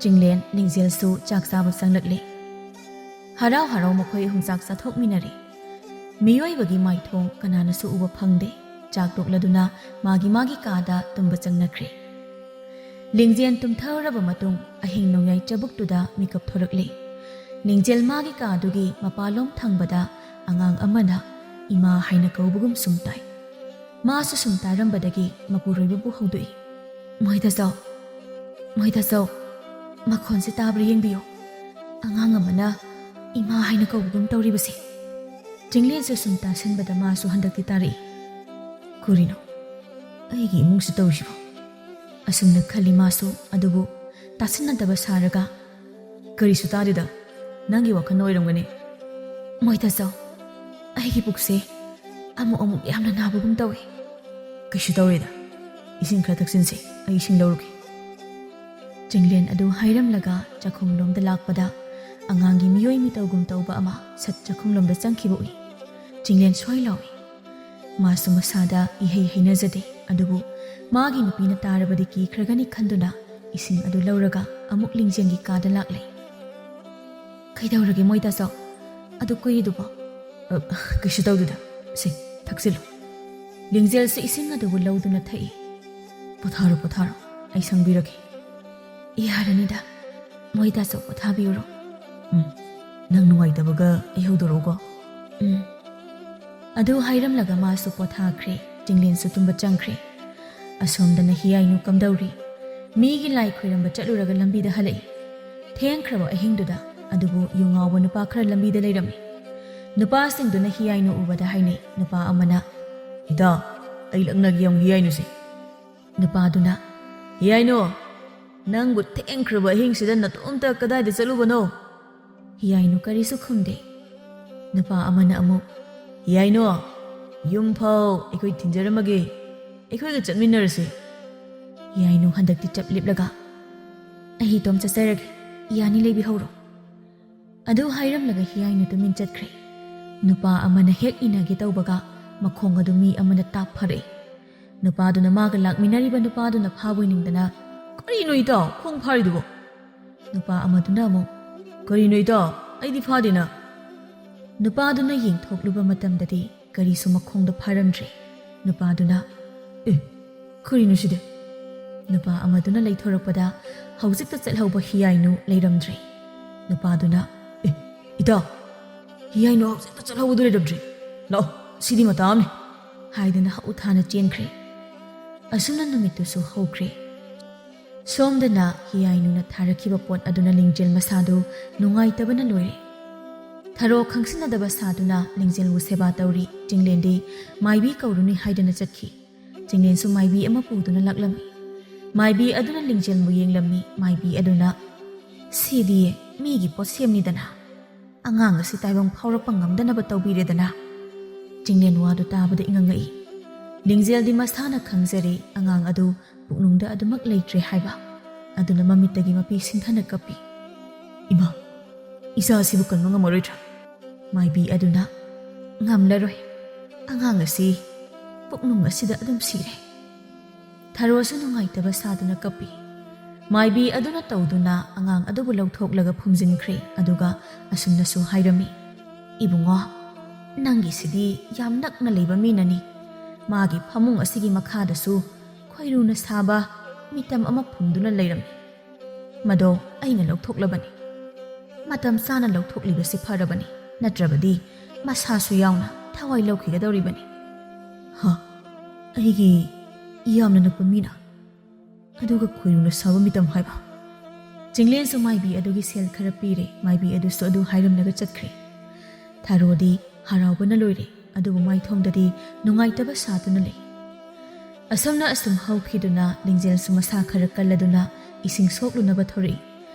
ꯆꯤꯡꯂꯦꯟ, ꯂꯤꯡꯖꯦꯜꯁꯨ ꯆꯥꯛ ꯆꯥꯕ ꯆꯪꯂꯛꯂꯦ꯫ ꯍꯔꯥꯎ ꯍꯔꯥꯎ ꯃꯈꯣꯏ ꯑꯍꯨꯝ ꯆꯥꯛ ꯆꯥꯊꯣꯛꯃꯤꯟꯅꯔꯦ꯫ ꯃꯤꯑꯣꯏꯕꯒꯤ ꯃꯥꯏꯊꯣꯡ ꯀꯅꯥꯅꯁꯨ ꯎꯕ ꯐꯪꯗꯦ꯫ ꯆꯥꯛ ꯇꯣꯛꯂꯗꯨꯅ ꯃꯥꯒꯤ ꯃꯥꯒꯤ ꯀꯥꯗ ꯇꯨꯝꯕ ꯆꯪꯅꯈ꯭ꯔꯦ꯫ ꯂꯤꯡꯖꯦꯜ ꯇꯨꯝꯊꯔꯕ ꯃꯇꯨꯡ ꯑꯍꯤꯡ ꯅꯣꯡꯌꯥꯏ ꯆꯕꯨꯛꯇꯨꯗ ꯃꯤꯀꯞ ꯊꯣꯔꯛꯂꯦ꯫ ꯂꯤꯡꯖꯦꯜ ꯃꯥꯒꯤ ꯀꯥꯗꯨꯒꯤ ꯃꯄꯥꯟꯂꯣꯝ ꯊꯪꯕꯗ ꯑꯉꯥꯡ ꯑꯃꯅ ꯏꯃꯥ ꯍꯥꯏꯅ ꯀꯧꯕꯒꯨꯝ ꯁꯨꯝ ꯇꯥꯏ꯫ ꯃꯥꯁꯨ ꯁꯨꯝ ꯇꯥꯔꯝꯕꯗꯒꯤ ꯃꯄꯨꯔꯣꯏꯕꯕꯨ ꯍꯧꯗꯣꯛꯏ꯫ "ꯃꯣꯏꯗꯁꯣ, ꯃꯣꯏꯗꯁꯣ, ꯃꯈꯣꯟꯁꯦ ꯇꯥꯕ꯭ꯔꯥ ꯌꯦꯡꯕꯤꯌꯨ꯫ ꯑꯉꯥꯡ ꯑꯃꯅ ꯏꯃꯥ ꯍꯥꯏꯅ ꯀꯧꯕꯒꯨꯝ ꯇꯧꯔꯤꯕꯁꯦ꯫" ꯆꯤꯡꯂꯦꯟꯁꯨ ꯁꯨꯝ ꯇꯥꯁꯟꯕꯗ ꯃꯥꯁꯨ ꯍꯟꯗꯛꯇꯤ ꯇꯥꯔꯛꯏ꯫ "ꯀꯔꯤꯅꯣ ꯑꯩꯒꯤ ꯏꯃꯨꯡꯁꯨ ꯇꯧꯔꯤꯁꯤꯕꯣ?" ꯑꯁꯨꯝꯅ ꯈꯜꯂꯤ ꯃꯥꯁꯨ, ꯑꯗꯨꯕꯨ ꯇꯥꯁꯤꯟꯅꯗꯕ ꯁꯥꯔꯒ, "ꯀꯔꯤꯁꯨ ꯇꯥꯗꯦꯗ, ꯅꯪꯒꯤ ꯋꯥꯈꯜꯅ ꯑꯣꯏꯔꯝꯒꯅꯤ꯫" "ꯃꯣꯏꯗꯁꯣ, ꯑꯩꯒꯤ ꯄꯨꯛꯁꯦ ꯑꯃꯨꯛ ꯑꯃꯨꯛ ꯌꯥꯝꯅ ꯅꯥꯕꯒꯨꯝ ꯇꯧꯏ꯫ "ꯀꯩꯁꯨ ꯇꯧꯔꯦꯗ, ꯏꯁꯤꯡ ꯈꯔ ꯊꯛꯆꯤꯟꯁꯦ, ꯑꯩ ꯏꯁꯤꯡ ꯂꯧꯔꯨꯒꯦ꯫" ꯆꯤꯡꯂꯦꯟ ꯑꯗꯨ ꯍꯥꯏꯔꯝꯂꯒ ꯆꯥꯛꯈꯨꯝꯂꯣꯝꯗ ꯂꯥꯛꯄꯗ, ꯑꯉꯥꯡꯒꯤ ꯃꯤꯑꯣꯏ ꯃꯤꯇꯧꯒꯨꯝ ꯇꯧꯕ ꯑꯃ ꯁꯠ ꯆꯥꯛꯈꯨꯝꯂꯣꯝꯗ ꯆꯪꯈꯤꯕ ꯎꯏ꯫ ꯆꯤꯡꯂꯦꯟ ꯁ꯭ꯋꯥꯏ ꯂꯥꯎꯏ꯫ ꯃꯥꯁꯨ ꯃꯁꯥꯗ ꯏꯍꯩ ꯍꯩꯅꯖꯗꯦ, ꯑꯗꯨꯕꯨ ꯃꯥꯒꯤ ꯅꯨꯄꯤꯅ ꯇꯥꯔꯕꯗꯤ ꯀꯤꯈ꯭ꯔꯒꯅꯤ ꯈꯟꯗꯨꯅ ꯏꯁꯤꯡ ꯑꯗꯨ ꯂꯧꯔꯒ ꯑꯃꯨꯛ ꯂꯤꯡꯖꯦꯜꯒꯤ ꯀꯥꯗ ꯂꯥꯛꯂꯦ꯫ "ꯀꯩꯗꯧꯔꯒꯦ ꯃꯣꯏ ꯇꯥꯆꯧ? ꯑꯗꯨ ꯀꯨꯏꯔꯤꯗꯨꯕꯣ?" "ꯑ, ꯀꯩꯁꯨ ꯇꯧꯗꯦꯗ꯫ ꯁꯦ, ꯊꯛꯆꯤꯜꯂꯨ꯫" ꯂꯤꯡꯖꯦꯜꯁꯨ ꯏꯁꯤꯡ ꯑꯗꯨꯕꯨ ꯂꯧꯗꯨꯅ ꯊꯛꯏ꯫ "ꯄꯣꯊꯥꯔꯣ, ꯄꯣꯊꯥꯔꯣ, ꯑꯩ ꯁꯪꯕꯤꯔꯒꯦ꯫" "ꯌꯥꯔꯅꯤꯗ, ꯃꯣꯏ ꯇꯥꯆꯧ ꯄꯣꯊꯥꯕꯤꯔꯨꯔꯣ꯫" "ꯎꯝ, ꯅꯪ ꯅꯨꯡꯉꯥꯏꯇꯕꯒ ꯑꯩ ꯍꯧꯗꯣꯔꯛꯎꯀꯣ꯫" "ꯎꯝ꯫" ꯑꯗꯨ ꯍꯥꯏꯔꯝꯂꯒ ꯃꯥꯁꯨ ꯄꯣꯊꯥꯈ꯭ꯔꯦ꯫ ꯆꯤꯡꯂꯦꯟꯁꯨ ꯇꯨꯝꯕ ꯆꯪꯈ꯭ꯔꯦ꯫ ꯑꯁꯣꯝꯗꯅ ꯍꯤꯌꯥꯏꯅꯨ ꯀꯝꯗꯧꯔꯤ? ꯃꯤꯒꯤ ꯂꯥꯏ ꯈꯣꯏꯔꯝꯕ ꯆꯠꯂꯨꯔꯒ ꯂꯝꯕꯤꯗ ꯍꯜꯂꯛꯏ꯫ ꯊꯦꯡꯈ꯭ꯔꯕ ꯑꯍꯤꯡꯗꯨꯗ ꯑꯗꯨꯕꯨ ꯌꯨ ꯉꯥꯎꯕ ꯅꯨꯄꯥ ꯈꯔ ꯂꯝꯕꯤꯗ ꯂꯩꯔꯝꯃꯤ꯫ ꯅꯨꯄꯥꯁꯤꯡꯗꯨꯅ ꯍꯤꯌꯥꯏꯅꯨ ꯎꯕꯗ ꯍꯥꯏꯅꯩ꯫ ꯅꯨꯄꯥ ꯑꯃꯅ, "ꯏꯇꯥꯎ, ꯑꯩ ꯂꯛꯅꯒꯦ ꯌꯦꯡꯉꯨ ꯍꯤꯌꯥꯏꯅꯨꯁꯦ꯫" ꯅꯨꯄꯥꯗꯨꯅ, "ꯍꯤꯌꯥꯏꯅꯨ, ꯅꯪꯕꯨ ꯊꯦꯡꯈ꯭ꯔꯕ ꯑꯍꯤꯡꯁꯤꯗ ꯅꯇꯣꯝꯇ ꯀꯗꯥꯏꯗ ꯆꯠꯂꯨꯕꯅꯣ?" ꯍꯤꯌꯥꯏꯅꯨ ꯀꯔꯤꯁꯨ ꯈꯨꯝꯗꯦ꯫ ꯅꯨꯄꯥ ꯑꯃꯅ ꯑꯃꯨꯛ, "ꯍꯤꯌꯥꯏꯅꯨ, ꯌꯨꯝ ꯐꯥꯎ ꯑꯩꯈꯣꯏ ꯊꯤꯟꯖꯔꯝꯃꯒꯦ, ꯑꯩꯈꯣꯏꯒ ꯆꯠꯃꯤꯟꯅꯔꯁꯤ꯫" ꯍꯤꯌꯥꯏꯅꯨ ꯍꯟꯗꯛꯇꯤ ꯆꯞ ꯂꯤꯞꯂꯒ, "ꯑꯩ ꯏꯇꯣꯝ ꯆꯠꯆꯔꯒꯦ, ꯌꯥꯅꯤ, ꯂꯩꯕꯤꯍꯧꯔꯣ꯫" ꯑꯗꯨ ꯍꯥꯏꯔꯝꯂꯒ ꯍꯤꯌꯥꯏꯅꯨ ꯇꯨꯃꯤꯟ ꯆꯠꯈ꯭ꯔꯦ꯫ ꯅꯨꯄꯥ ꯑꯃꯅ ꯍꯦꯛ ꯏꯟꯅꯒꯦ ꯇꯧꯕꯒ ꯃꯈꯣꯡ ꯑꯗꯨ ꯃꯤ ꯑꯃꯅ ꯇꯥꯞ ꯐꯥꯔꯛꯏ꯫ ꯅꯨꯄꯥꯗꯨꯅ ꯃꯥꯒ ꯂꯥꯛꯃꯤꯟꯅꯔꯤꯕ ꯅꯨꯄꯥꯗꯨꯅ ꯐꯥꯕꯣꯏ ꯅꯤꯡꯗꯅ, "ꯀꯔꯤꯅꯣ ꯏꯇꯥꯎ, ꯈꯣꯡ ꯐꯥꯔꯤꯗꯨꯕꯣ?" ꯅꯨꯄꯥ ꯑꯃꯗꯨꯅ ꯑꯃꯨꯛ, "ꯀꯔꯤꯅꯣ ꯏꯇꯥꯎ, ꯑꯩꯗꯤ ꯐꯥꯗꯦꯅ꯫" ꯅꯨꯄꯥꯗꯨꯅ ꯌꯦꯡꯊꯣꯛꯂꯨꯕ ꯃꯇꯝꯗꯗꯤ ꯀꯔꯤꯁꯨ ꯃꯈꯣꯡꯗ ꯐꯥꯔꯝꯗ꯭ꯔꯦ꯫ ꯅꯨꯄꯥꯗꯨꯅ, "ꯑꯦ, ꯀꯔꯤꯅꯣ ꯁꯤꯗꯤ?" ꯅꯨꯄꯥ ꯑꯃꯗꯨꯅ ꯂꯩꯊꯣꯔꯛꯄꯗ ꯍꯧꯖꯤꯛꯇ ꯆꯠꯍꯧꯕ ꯍꯤꯌꯥꯏꯅꯨ ꯂꯩꯔꯝꯗ꯭ꯔꯦ꯫ ꯅꯨꯄꯥꯗꯨꯅ, "ꯑꯦ, ꯏꯇꯥꯎ, ꯍꯤꯌꯥꯏꯅꯨ ꯍꯧꯖꯤꯛꯇ ꯆꯠꯍꯧꯕꯗꯨ ꯂꯩꯔꯝꯗ꯭ꯔꯦ꯫ ꯂꯥꯛꯑꯣ, ꯁꯤꯗꯤ ꯃꯇꯥ ꯑꯃꯅꯤ," ꯍꯥꯏꯗꯨꯅ ꯍꯧ ꯊꯥꯅ ꯆꯦꯟꯈ꯭ꯔꯦ꯫ ꯑꯁꯨꯝꯅ ꯅꯨꯃꯤꯠꯇꯨꯁꯨ ꯍꯧꯈ꯭ꯔꯦ꯫ ꯁꯣꯝꯗꯅ ꯍꯤꯌꯥꯏꯅꯨꯅ ꯊꯥꯔꯛꯈꯤꯕ ꯄꯣꯠ ꯑꯗꯨꯅ ꯂꯤꯡꯖꯦꯜ ꯃꯁꯥꯗꯨ ꯅꯨꯡꯉꯥꯏꯇꯕꯅ ꯂꯣꯏꯔꯦ꯫ ꯊꯔꯣ ꯈꯪꯁꯤꯟꯅꯗꯕ ꯁꯥꯗꯨꯅ ꯂꯤꯡꯖꯦꯜꯕꯨ ꯁꯦꯕꯥ ꯇꯧꯔꯤ꯫ ꯆꯤꯡꯂꯦꯟꯗꯤ ꯃꯥꯏꯕꯤ ꯀꯧꯔꯨꯅꯤ ꯍꯥꯏꯗꯨꯅ ꯆꯠꯈꯤ꯫ ꯆꯤꯡꯂꯦꯟꯁꯨ ꯃꯥꯏꯕꯤ ꯑꯃ ꯄꯨꯗꯨꯅ ꯂꯥꯛꯂꯝꯃꯤ꯫ ꯃꯥꯏꯕꯤ ꯑꯗꯨꯅ ꯂꯤꯡꯖꯦꯜꯕꯨ ꯌꯦꯡꯂꯝꯃꯤ꯫ ꯃꯥꯏꯕꯤ ꯑꯗꯨꯅ, "ꯁꯤꯗꯤ ꯃꯤꯒꯤ ꯄꯣꯠꯁꯦꯝꯅꯤꯗꯅ, ꯑꯉꯥꯡ ꯑꯁꯤ ꯇꯥꯏꯕꯪ ꯐꯥꯎꯔꯛꯄ ꯉꯝꯗꯅꯕ ꯇꯧꯕꯤꯔꯦꯗꯅ꯫" ꯆꯤꯡꯂꯦꯟ ꯋꯥꯗꯨ ꯇꯥꯕꯗ ꯏꯉꯛ ꯉꯛꯏ꯫ ꯂꯤꯡꯖꯦꯜꯗꯤ ꯃꯁꯥꯅ ꯈꯪꯖꯔꯦ ꯑꯉꯥꯡ ꯑꯗꯨ ꯄꯨꯛꯅꯨꯡꯗ ꯑꯗꯨꯃꯛ ꯂꯩꯇ꯭ꯔꯦ ꯍꯥꯏꯕ꯫ ꯑꯗꯨꯅ ꯃꯃꯤꯠꯇꯒꯤ ꯃꯄꯤ ꯁꯤꯡꯊꯅ ꯀꯞꯄꯤ꯫ "ꯏꯃꯥ, ꯏꯆꯥ ꯑꯁꯤꯕꯨ ꯀꯟꯕ ꯉꯝꯃꯔꯣꯏꯗ꯭ꯔꯥ?" ꯃꯥꯏꯕꯤ ꯑꯗꯨꯅ, "ꯉꯝꯂꯔꯣꯏ꯫ ꯑꯉꯥꯡ ꯑꯁꯤ ꯄꯨꯛꯅꯨꯡ ꯑꯁꯤꯗ ꯑꯗꯨꯝ ꯁꯤꯔꯦ꯫" ꯊꯔꯣꯁꯨ ꯅꯨꯡꯉꯥꯏꯇꯕ ꯁꯥꯗꯨꯅ ꯀꯞꯄꯤ꯫ ꯃꯥꯏꯕꯤ ꯑꯗꯨꯅ ꯇꯧꯗꯨꯅ ꯑꯉꯥꯡ ꯑꯗꯨꯕꯨ ꯂꯧꯊꯣꯛꯂꯒ ꯐꯨꯝꯖꯤꯟꯈ꯭ꯔꯦ꯫ ꯑꯗꯨꯒ ꯑꯁꯨꯝꯅꯁꯨ ꯍꯥꯏꯔꯝꯃꯤ, "ꯏꯕꯨꯡꯉꯣ, ꯅꯪꯒꯤꯁꯤꯗꯤ ꯌꯥꯝ ꯅꯛꯅ ꯂꯩꯕ ꯃꯤꯅꯅꯤ꯫ ꯃꯥꯒꯤ ꯐꯃꯨꯡ ꯑꯁꯤꯒꯤ ꯃꯈꯥꯗꯁꯨ ꯈꯣꯏꯔꯨꯅ ꯁꯥꯕ ꯃꯤꯇꯝ ꯑꯃ ꯐꯨꯝꯗꯨꯅ ꯂꯩꯔꯝꯃꯤ꯫ ꯃꯗꯣ ꯑꯩꯅ ꯂꯧꯊꯣꯛꯂꯕꯅꯤ꯫ ꯃꯇꯝ ꯆꯥꯅ ꯂꯧꯊꯣꯛꯂꯤꯕꯁꯤ ꯐꯔꯕꯅꯤ, ꯅꯠꯇ꯭ꯔꯕꯗꯤ ꯃꯁꯥꯁꯨ ꯌꯥꯎꯅ ꯊꯋꯥꯏ ꯂꯧꯈꯤꯒꯗꯧꯔꯤꯕꯅꯤ꯫" "ꯍ, ꯑꯩꯒꯤ ꯌꯥꯝꯅ ꯅꯛꯄ ꯃꯤꯅ, ꯑꯗꯨꯒ ꯈꯣꯏꯔꯨꯅ ꯁꯥꯕ ꯃꯤꯇꯝ ꯍꯥꯏꯕ?" ꯆꯤꯡꯂꯦꯟꯁꯨ ꯃꯥꯏꯕꯤ ꯑꯗꯨꯒꯤ ꯁꯦꯜ ꯈꯔ ꯄꯤꯔꯦ꯫ ꯃꯥꯏꯕꯤ ꯑꯗꯨꯁꯨ ꯑꯗꯨ ꯍꯥꯏꯔꯝꯂꯒ ꯆꯠꯈ꯭ꯔꯦ꯫ ꯊꯔꯣꯗꯤ ꯍꯔꯥꯎꯕꯅ ꯂꯣꯏꯔꯦ, ꯑꯗꯨꯕꯨ ꯃꯥꯏꯊꯣꯡꯗꯗꯤ ꯅꯨꯡꯉꯥꯏꯇꯕ ꯁꯥꯗꯨꯅ ꯂꯩ꯫ ꯑꯁꯨꯝꯅ ꯑꯁꯨꯝ ꯍꯧꯈꯤꯗꯨꯅ ꯂꯤꯡꯖꯦꯜꯁꯨ ꯃꯁꯥ ꯈꯔ ꯀꯜꯂꯗꯨꯅ ꯏꯁꯤꯡ ꯁꯣꯛꯂꯨꯅꯕ ꯊꯣꯔꯛꯏ꯫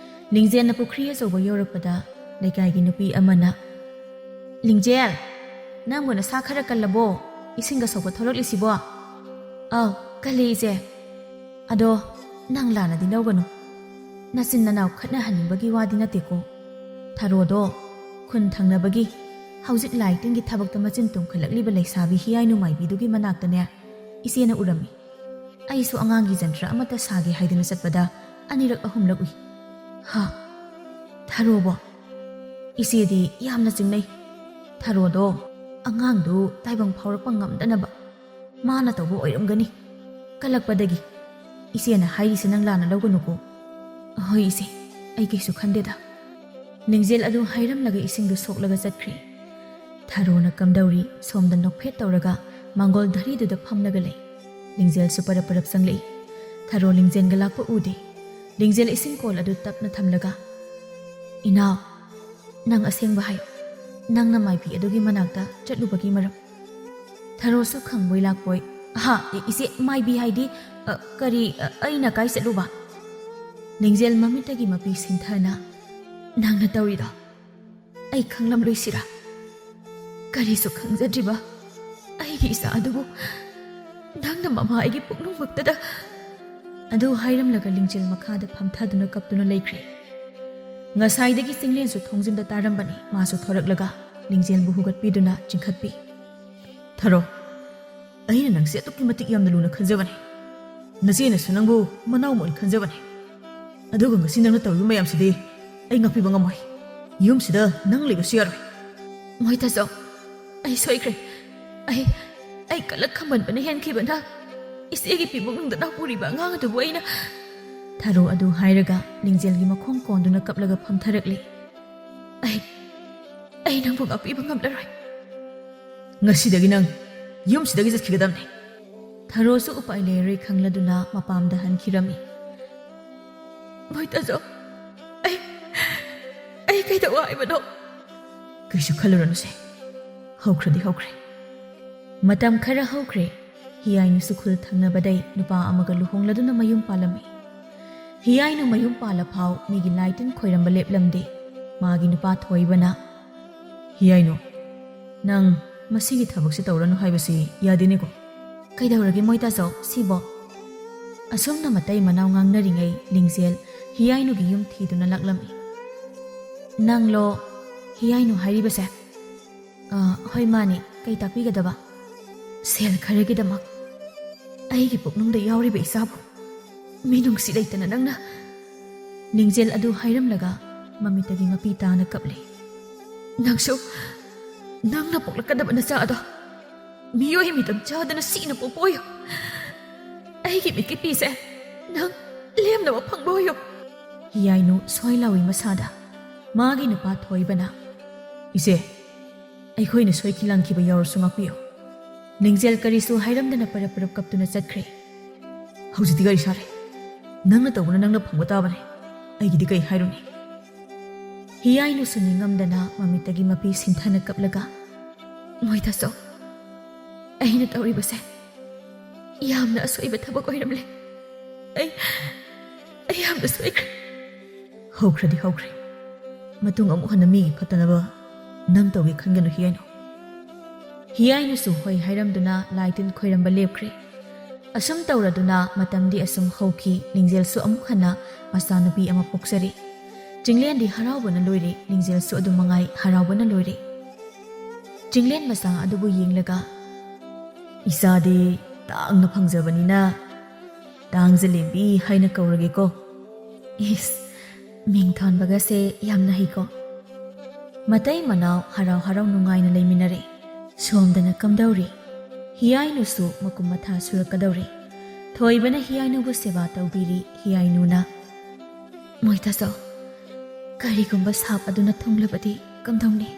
ꯂꯤꯡꯖꯦꯜꯅ ꯄꯨꯈ꯭ꯔꯤ ꯑꯆꯧꯕ ꯌꯧꯔꯛꯄꯗ ꯂꯩꯀꯥꯏꯒꯤ ꯅꯨꯄꯤ ꯑꯃꯅ, "ꯂꯤꯡꯖꯦꯜ, ꯅꯪꯕꯨ ꯅꯁꯥ ꯈꯔ ꯀꯜꯂꯕꯣ? ꯏꯁꯤꯡꯒ ꯁꯣꯛꯄ ꯊꯣꯔꯛꯂꯤꯁꯤꯕꯣ?" "ꯑꯥꯎ, ꯀꯜꯂꯤ ꯏꯆꯦ꯫ ꯑꯗꯣ ꯅꯪ ꯂꯥꯟꯅꯗꯤ ꯂꯧꯒꯅꯨ꯫ ꯅꯆꯤꯟ ꯅꯅꯥꯎ ꯈꯠꯅꯍꯟꯅꯤꯡꯕꯒꯤ ꯋꯥꯗꯤ ꯅꯠꯇꯦꯀꯣ꯫ ꯊꯔꯣꯗꯣ ꯈꯨꯟ ꯊꯪꯅꯕꯒꯤ ꯍꯧꯖꯤꯛ ꯂꯥꯏ ꯇꯤꯟꯒꯤ ꯊꯕꯛꯇ ꯃꯆꯤꯟ ꯇꯨꯝꯈꯠꯂꯛꯂꯤꯕ ꯂꯩꯁꯥꯕꯤ ꯍꯤꯌꯥꯏ ꯅꯨꯡꯃꯥꯏꯕꯤꯗꯨꯒꯤ ꯃꯅꯥꯛꯇꯅꯦ ꯏꯆꯦꯅ ꯎꯔꯝꯃꯤ꯫ ꯑꯩꯁꯨ ꯑꯉꯥꯡꯒꯤ ꯖꯟꯇ꯭ꯔ ꯑꯃꯠꯇ ꯁꯥꯒꯦ ꯍꯥꯏꯗꯨꯅ ꯆꯠꯄꯗ ꯑꯅꯤꯔꯛ ꯑꯍꯨꯝꯂꯛ ꯎꯏ꯫" "ꯍꯥ? ꯊꯔꯣꯕꯣ? ꯏꯆꯦꯗꯤ ꯌꯥꯝꯅ ꯆꯤꯡꯅꯩ꯫ ꯊꯔꯣꯗꯣ ꯑꯉꯥꯡꯗꯨ ꯇꯥꯏꯕꯪ ꯐꯥꯎꯔꯛꯄ ꯉꯝꯗꯅꯕ ꯃꯥꯅ ꯇꯧꯕ ꯑꯣꯏꯔꯝꯒꯅꯤ꯫ ꯀꯜꯂꯛꯄꯗꯒꯤ꯫ ꯏꯆꯦꯅ ꯍꯥꯏꯔꯤꯁꯦ ꯅꯪ ꯂꯥꯟꯅ ꯂꯧꯒꯅꯨꯀꯣ꯫" "ꯑꯍꯣꯏ ꯏꯆꯦ, ꯑꯩ ꯀꯩꯁꯨ ꯈꯟꯗꯦꯗ꯫" ꯂꯤꯡꯖꯦꯜ ꯑꯗꯨ ꯍꯥꯏꯔꯝꯂꯒ ꯏꯁꯤꯡꯗꯨ ꯁꯣꯛꯂꯒ ꯆꯠꯈ꯭ꯔꯦ꯫ ꯊꯔꯣꯅ ꯀꯝꯗꯧꯔꯤ ꯁꯣꯝꯗ ꯅꯣꯛꯐꯦꯠ ꯇꯧꯔꯒ ꯃꯥꯡꯒꯣꯜ ꯙꯔꯤꯗꯨꯗ ꯐꯝꯂꯒ ꯂꯩ꯫ ꯂꯤꯡꯖꯦꯜꯁꯨ ꯄꯔꯞ ꯄꯔꯞ ꯆꯪꯂꯛꯏ꯫ ꯊꯔꯣ ꯂꯤꯡꯖꯦꯜꯒ ꯂꯥꯛꯄ ꯎꯗꯦ꯫ ꯂꯤꯡꯖꯦꯜ ꯏꯁꯤꯡ ꯀꯣꯜ ꯑꯗꯨ ꯇꯞꯅ ꯊꯝꯂꯒ, "ꯏꯅꯥꯎ, ꯅꯪ ꯑꯁꯦꯡꯕ ꯍꯥꯏꯌꯨ꯫ ꯅꯪꯅ ꯃꯥꯏꯕꯤ ꯑꯗꯨꯒꯤ ꯃꯅꯥꯛꯇ ꯆꯠꯂꯨꯕꯒꯤ ꯃꯔꯝ?" ꯊꯔꯣꯁꯨ ꯈꯪꯕꯣꯏ ꯂꯥꯛꯄꯣꯏ, "ꯑꯍꯥ, ꯏ-, ꯏꯆꯦ, ꯃꯥꯏꯕꯤ ꯍꯥꯏꯗꯤ, ꯑ, ꯀꯔꯤ, ꯑ, ꯑꯩꯅ ꯀꯥꯏ ꯆꯠꯂꯨꯕ?" ꯂꯤꯡꯖꯦꯜ ꯃꯃꯤꯠꯇꯒꯤ ꯃꯄꯤ ꯁꯤꯟꯊꯅ, "ꯅꯪꯅ ꯇꯧꯔꯤꯗꯣ ꯑꯩ ꯈꯪꯂꯝꯂꯣꯏꯁꯤꯔꯥ? ꯀꯔꯤꯁꯨ ꯈꯪꯖꯗ꯭ꯔꯤꯕ ꯑꯩꯒꯤ ꯏꯆꯥ ꯑꯗꯨꯕꯨ ꯅꯪꯅ ꯃꯃꯥ ꯑꯩꯒꯤ ꯄꯨꯛꯅꯨꯡꯃꯛꯇꯗ꯫ ꯑꯗꯨ ꯍꯥꯏꯔꯝꯂꯒ ꯂꯤꯡꯖꯦꯜ ꯃꯈꯥꯗ ꯐꯝꯊꯗꯨꯅ ꯀꯞꯇꯨꯅ ꯂꯩꯈ꯭ꯔꯦ꯫ ꯉꯁꯥꯏꯗꯒꯤ ꯆꯤꯡꯂꯦꯟꯁꯨ ꯊꯣꯡꯖꯤꯟꯗ ꯇꯥꯔꯝꯕꯅꯤ꯫ ꯃꯥꯁꯨ ꯊꯣꯔꯛꯂꯒ ꯂꯤꯡꯖꯦꯜꯕꯨ ꯍꯨꯒꯠꯄꯤꯗꯨꯅ ꯆꯤꯡꯈꯠꯄꯤ꯫ "ꯊꯔꯣ, ꯑꯩꯅ ꯅꯪꯁꯦ ꯑꯗꯨꯛꯀꯤ ꯃꯇꯤꯛ ꯌꯥꯝꯅ ꯂꯨꯅ ꯈꯟꯖꯕꯅꯤ꯫ ꯅꯆꯦꯅꯁꯨ ꯅꯪꯕꯨ ꯃꯅꯥꯎ ꯃꯣꯏ ꯈꯟꯖꯕꯅꯤ꯫ ꯑꯗꯨꯒ ꯉꯁꯤ ꯅꯪꯅ ꯇꯧꯔꯤꯕ ꯃꯌꯥꯝꯁꯤꯗꯤ ꯑꯩ ꯉꯥꯛꯄꯤꯕ ꯉꯝꯃꯣꯏ꯫ ꯌꯨꯝꯁꯤꯗ ꯅꯪ ꯂꯩꯕꯁꯨ ꯌꯥꯔꯣꯏ꯫" "ꯃꯣꯏꯇꯥꯖꯣ, ꯑꯩ ꯁꯣꯏꯈ꯭ꯔꯦ꯫ ꯑꯩ, ꯑꯩ ꯀꯂꯛ ꯈꯝꯕꯟꯕꯅ ꯍꯦꯟꯈꯤꯕꯅ ꯏꯆꯦꯒꯤ ꯄꯤꯕꯨꯡꯅꯨꯡꯗ ꯅꯥꯎꯄꯨꯔꯤꯕ ꯑꯉꯥꯡ ꯑꯗꯨꯕꯨ ꯑꯩꯅ꯫" ꯊꯔꯣ ꯑꯗꯨ ꯍꯥꯏꯔꯒ ꯂꯤꯡꯖꯦꯜꯒꯤ ꯃꯈꯣꯡ ꯀꯣꯟꯗꯨꯅ ꯀꯞꯂꯒ ꯐꯝꯊꯔꯛꯂꯤ꯫ "ꯑꯩ, ꯑꯩ ꯅꯪꯕꯨ ꯉꯥꯛꯄꯤꯕ ꯉꯝꯂꯔꯣꯏ꯫ ꯉꯁꯤꯗꯒꯤ ꯅꯪ ꯌꯨꯝꯁꯤꯗꯒꯤ ꯆꯠꯈꯤꯒꯗꯕꯅꯤ꯫" ꯊꯔꯣꯁꯨ ꯎꯄꯥꯏ ꯂꯩꯔꯔꯣꯏ ꯈꯪꯂꯗꯨꯅ ꯃꯄꯥꯝꯗ ꯍꯟꯈꯤꯔꯝꯃꯤ꯫ "ꯃꯣꯏꯇꯥꯖꯣ, ꯑꯩ, ꯑꯩ ꯀꯩꯗꯧ ꯍꯥꯏꯕꯅꯣ?" "ꯀꯩꯁꯨ ꯈꯜꯂꯨꯔꯅꯨꯁꯦ, ꯍꯧꯈ꯭ꯔꯗꯤ ꯍꯧꯈ꯭ꯔꯦ꯫" ꯃꯇꯝ ꯈꯔ ꯍꯧꯈ꯭ꯔꯦ꯫ ꯍꯤꯌꯥꯏꯅꯨꯁꯨ ꯈꯨꯜ ꯊꯪꯅꯕꯗꯩ ꯅꯨꯄꯥ ꯑꯃꯒ ꯂꯨꯍꯣꯡꯂꯗꯨꯅ ꯃꯌꯨꯝ ꯄꯥꯜꯂꯝꯃꯤ꯫ ꯍꯤꯌꯥꯏꯅꯨ ꯃꯌꯨꯝ ꯄꯥꯜꯂ ꯐꯥꯎ ꯃꯤꯒꯤ ꯂꯥꯏ ꯇꯤꯟ ꯈꯣꯏꯔꯝꯕ ꯂꯦꯞꯂꯝꯗꯦ꯫ ꯃꯥꯒꯤ ꯅꯨꯄꯥ ꯊꯣꯏꯕꯅ, "ꯍꯤꯌꯥꯏꯅꯨ, ꯅꯪ ꯃꯁꯤꯒꯤ ꯊꯕꯛꯁꯦ ꯇꯧꯔꯅꯨ ꯍꯥꯏꯕꯁꯤ ꯌꯥꯗꯦꯅꯦꯀꯣ꯫" "ꯀꯩꯗꯧꯔꯒꯦ ꯃꯣꯏꯇꯥꯖꯣ ꯁꯤꯕꯣ?" ꯑꯁꯨꯝꯅ ꯃꯇꯩ ꯃꯅꯥꯎ ꯉꯥꯡꯅꯔꯤꯉꯩ ꯂꯤꯡꯖꯦꯜ ꯍꯤꯌꯥꯏꯅꯨꯒꯤ ꯌꯨꯝ ꯊꯤꯗꯨꯅ ꯂꯥꯛꯂꯝꯃꯤ꯫ "ꯅꯪꯂꯣ ꯍꯤꯌꯥꯏꯅꯨ ꯍꯥꯏꯔꯤꯕꯁꯦ?" "ꯑ, ꯍꯣꯏ, ꯃꯥꯅꯤ꯫ ꯀꯩ ꯇꯥꯛꯄꯤꯒꯗꯕ?" "ꯁꯦꯜ ꯈꯔꯒꯤꯗꯃꯛ ꯑꯩꯒꯤ ꯄꯨꯛꯅꯨꯡꯗ ꯌꯥꯎꯔꯤꯕ ꯏꯆꯥꯕꯨ ꯃꯤꯅꯨꯡꯁꯤ ꯂꯩꯇꯅ ꯅꯪꯅ꯫" ꯂꯤꯡꯖꯦꯜ ꯑꯗꯨ ꯍꯥꯏꯔꯝꯂꯒ ꯃꯃꯤꯠꯇꯒꯤ ꯃꯄꯤ ꯇꯥꯅ ꯀꯞꯂꯤ꯫ "ꯅꯪꯁꯨ, ꯅꯪꯅ ꯄꯣꯛꯂꯛꯀꯗꯕ ꯅꯆꯥ ꯑꯗꯣ ꯃꯤꯑꯣꯏ ꯃꯤꯗꯝ ꯆꯥꯗꯅ ꯁꯤꯅ ꯄꯣꯛꯄ ꯑꯣꯏꯌꯨ꯫ ꯑꯩꯒꯤ ꯃꯤꯠꯀꯤ ꯄꯤꯁꯦ ꯅꯪ ꯂꯦꯝꯅꯕ ꯐꯪꯕ ꯑꯣꯏꯌꯨ꯫" ꯍꯤꯌꯥꯏꯅꯨ ꯁ꯭ꯋꯥꯏ ꯂꯥꯎꯏ ꯃꯁꯥꯗ꯫ ꯃꯥꯒꯤ ꯅꯨꯄꯥ ꯊꯣꯏꯕꯅ, "ꯏꯆꯦ, ꯑꯩꯈꯣꯏꯅ ꯁꯣꯏꯈꯤ ꯂꯥꯟꯈꯤꯕ ꯌꯥꯎꯔꯁꯨ ꯉꯥꯛꯄꯤꯌꯨ꯫" ꯂꯤꯡꯖꯦꯜ ꯀꯔꯤꯁꯨ ꯍꯥꯏꯔꯝꯗꯅ ꯄꯔꯞ ꯄꯔꯞ ꯀꯞꯇꯨꯅ ꯆꯠꯈ꯭ꯔꯦ꯫ "ꯍꯧꯖꯤꯛꯇꯤ ꯀꯔꯤ ꯁꯥꯔꯦ? ꯅꯪꯅ ꯇꯧꯕꯅ ꯅꯪꯅ ꯐꯪꯕ ꯇꯥꯕꯅꯦ꯫ ꯑꯩꯒꯤꯗꯤ ꯀꯩ ꯍꯥꯏꯔꯨꯅꯤ?" ꯍꯤꯌꯥꯏꯅꯨꯁꯨ ꯅꯤꯡꯉꯝꯗꯅ ꯃꯃꯤꯠꯇꯒꯤ ꯃꯄꯤ ꯁꯤꯟꯊꯅ ꯀꯞꯂꯒ, "ꯃꯣꯏꯇꯥꯖꯣ, ꯑꯩꯅ ꯇꯧꯔꯤꯕꯁꯦ ꯌꯥꯝꯅ ꯑꯁꯣꯏꯕ ꯊꯕꯛ ꯑꯣꯏꯔꯝꯂꯦ꯫ ꯑꯩ, ꯑꯩ ꯌꯥꯝꯅ ꯁꯣꯏꯈ꯭ꯔꯦ꯫" "ꯍꯧꯈ꯭ꯔꯗꯤ ꯍꯧꯈ꯭ꯔꯦ꯫ ꯃꯇꯨꯡ ꯑꯃꯨꯛ ꯍꯟꯅ ꯃꯤꯒꯤ ꯐꯠꯇꯅꯕ ꯅꯪ ꯇꯧꯒꯦ ꯈꯟꯒꯅꯨ, ꯍꯤꯌꯥꯏꯅꯨ꯫ ꯍꯤꯌꯥꯏꯅꯨꯁꯨ ꯍꯣꯏ ꯍꯥꯏꯔꯝꯗꯨꯅ ꯂꯥꯏ ꯇꯤꯟ ꯈꯣꯏꯔꯝꯕ ꯂꯦꯞꯈ꯭ꯔꯦ꯫ ꯑꯁꯨꯝ ꯇꯧꯔꯗꯨꯅ ꯃꯇꯝꯗꯤ ꯑꯁꯨꯝ ꯍꯧꯈꯤ꯫ ꯂꯤꯡꯖꯦꯜꯁꯨ ꯑꯃꯨꯛ ꯍꯟꯅ ꯃꯆꯥꯅꯨꯄꯤ ꯑꯃ ꯄꯣꯛꯆꯔꯦ꯫ ꯆꯤꯡꯂꯦꯟꯗꯤ ꯍꯔꯥꯎꯕꯅ ꯂꯣꯏꯔꯦ꯫ ꯂꯤꯡꯖꯦꯜꯁꯨ ꯑꯗꯨ ꯃꯉꯥꯏ ꯍꯔꯥꯎꯕꯅ ꯂꯣꯏꯔꯦ꯫ ꯆꯤꯡꯂꯦꯟ ꯃꯆꯥ ꯑꯗꯨꯕꯨ ꯌꯦꯡꯂꯒ, "ꯏꯆꯥꯗꯤ ꯇꯥꯡꯅ ꯐꯪꯖꯕꯅꯤꯅ ꯇꯥꯡꯖꯂꯦꯝꯕꯤ ꯍꯥꯏꯅ ꯀꯧꯔꯒꯦꯀꯣ꯫ ꯏꯁ, ꯃꯤꯡ ꯊꯣꯟꯕꯒꯁꯦ ꯌꯥꯝꯅ ꯍꯩꯀꯣ꯫" ꯃꯇꯩ ꯃꯅꯥꯎ ꯍꯔꯥꯎ ꯍꯔꯥꯎ ꯅꯨꯡꯉꯥꯏꯅ ꯂꯩꯃꯤꯟꯅꯔꯦ꯫ ꯁꯣꯝꯗꯅ ꯀꯝꯗꯧꯔꯤ? ꯍꯤꯌꯥꯏꯅꯨꯁꯨ ꯃꯀꯨꯝ ꯃꯊꯥ ꯁꯨꯔꯛꯀꯗꯧꯔꯦ꯫ ꯊꯣꯏꯕꯅ ꯍꯤꯌꯥꯏꯅꯨꯕꯨ ꯁꯦꯕꯥ ꯇꯧꯕꯤꯔꯤ꯫ ꯍꯤꯌꯥꯏꯅꯨꯅ, "ꯃꯣꯏꯇꯥꯆꯧ, ꯀꯔꯤꯒꯨꯝꯕ ꯁꯥꯞ ꯑꯗꯨꯅ ꯊꯨꯡꯂꯕꯗꯤ ꯀꯝꯗꯧꯅꯤ?"